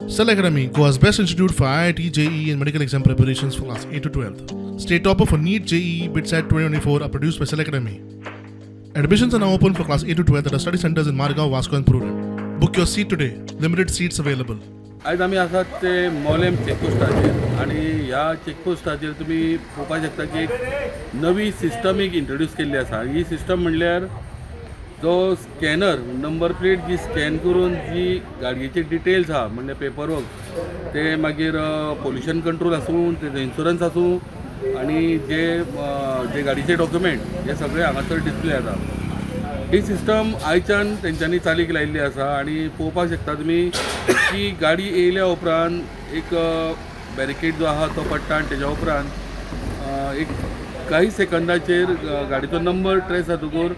Cell Academy, Goa's best institute for IIT, JEE, and medical exam preparations for class 8 to 12. State topper for NEET, JEE, BITSAT 2024 are produced by Cell Academy. Admissions are now open for class 8 to 12 at our study centers in Margao, Vasco, and Prudent. Book your seat today. Limited seats available. आयज आमी आसात ते मोलेम चॅकपोस्टाचेर आनी ह्या चॅकपोस्टाचेर तुमी पळोवपाक शकता की एक नवी सिस्टम एक इंट्रोड्यूस केल्ली आसा. ही सिस्टम म्हणल्यार जो स्कॅनर, नंबर प्लेट जी स्कॅन करून जी गाडयेचे डिटेल्स आहा, म्हणल्यार पेपर वर्क, ते मागीर पोल्युशन कंट्रोल आसूं, तेजो इन्शुरन्स आसूं आनी जे जे गाडयेचे डॉक्युमेंट, हे सगळे हांगासर डिस्प्ले जाता. ही सिस्टम आयच्यान तेंच्यांनी चालीक लायिल्ली आसा आनी पळोवपाक शकता तुमी की गाडी येयल्या उपरांत एक बॅरिकेड जो आहा तो पडटा आनी तेज्या उपरांत एक काही सेकंदाचेर गाडीचो नंबर ट्रेस जातकूर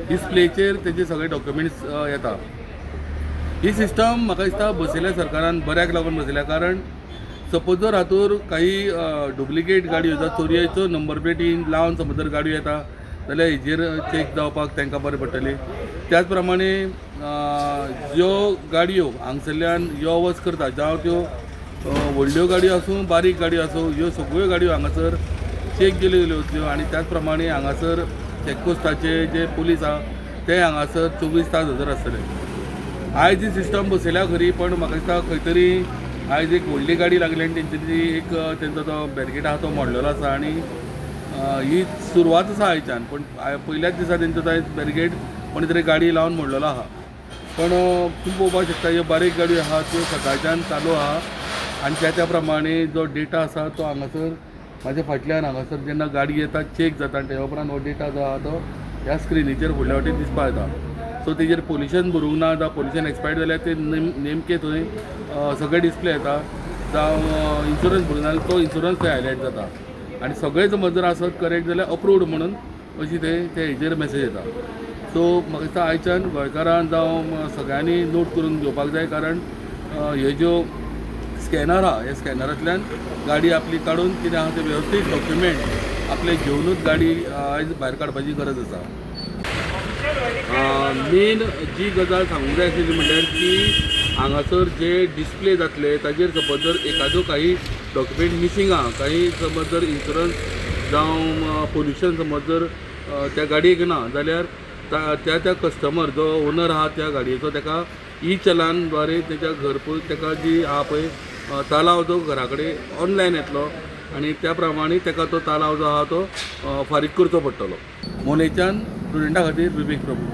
डिस्प्लेचेर तेजे सगळे डॉक्युमेंट्स येता. ही सिस्टम म्हाका दिसता बसयल्या सरकारान बऱ्याक लागून बसयल्या, कारण सपोज जर हातूर काही डुप्लिकेट गाडयो जावं चोरयेचो नंबर प्लेटी लावन समज जर गाडयो येता जाल्यार हेजेर चॅक जावपाक तांकां बरें पडटलें. त्याच प्रमाणे ज्यो गाडयो हांगसरल्यान यो वच करता, जावं त्यो व्हडल्यो गाडयो आसूं, बारीक गाडयो आसूं, ह्यो सगळ्यो गाडयो हांगासर चॅक केल्यो गेल्यो वतल्यो आनी त्याच प्रमाणे हांगासर चॅकपोस्टाचे जे पुलीस आहा ते हांगासर 24 तास हजर आसतले. आयज ही सिस्टम बसयल्या खरी, पण म्हाका दिसता खंय तरी आयज एक व्हडली गाडी लागली आनी तेंची ती एक तेंचो तो बॅरिकेड आहा तो मोडलेलो आसा आनी ही सुरवात आसा आयच्यान, पण पयल्याच दिसा तेंचो तो बॅरिकेड कोणी तरी गाडी लावन मोडलेलो आहा. पण तुमी पळोवपाक शकता, ह्यो बारीक गाडयो आहा त्यो सकाळच्यान चालू आहा आनी त्या त्या प्रमाणे जो डेटा आसा तो हांगासर म्हाज्या फाटल्यान हांगासर जेन्ना गाडी येता चॅक जाता आनी तेज्या उपरांत हो डेटा जो आहा तो ह्या स्क्रिनीचेर फुडल्या वाटेन दिसपाक येता. सो तेजेर पोल्युशन भरूंक ना जावं पोल्युशन एक्सपायर्ड जाल्यार ते नेमके थंय सगळे डिस्प्ले येता, जावं इन्शुरन्स भरूंक ना जाल्यार तो इन्शुरन्स थंय हायलायट जाता आनी सगळें समज जर आसत करेक्ट जाल्यार अप्रूव्ड म्हणून अशी ते ते हेजेर मॅसेज येता. सो म्हाका दिसता आयच्यान गोंयकारान जावं सगळ्यांनी नोट करून घेवपाक जाय, कारण हे ज्यो स्कॅनर आहा, ह्या स्कॅनरांतल्यान गाडी आपली काडून कितें आहा ते वेवस्थीत डॉक्युमेंट आपले घेवनूच गाडी आयज भायर काडपाची गरज आसा. मेन जी गजाल सांगूंक जाय आशिल्ली म्हणल्यार की हांगासर जे डिस्प्ले जातले ताजेर सपोज जर एकादो काही डॉक्युमेंट मिसींग आहा, काही समज जर इन्शुरन्स जावं पोल्युशन समज जर त्या गाडयेक ना जाल्यार त्या त्या कस्टमर जो ओनर आहा त्या गाडयेचो ताका ई चलान द्वारे तेच्या घरपोच ताका जी आहा पळय तालाव जो घरा कडेन ऑनलायन येतलो आनी त्या प्रमाणे ताका तो तालाव जो आहा तो फारीक करचो पडटलो. मोलेच्यान प्रुडंटा खातीर विवेक प्रभू.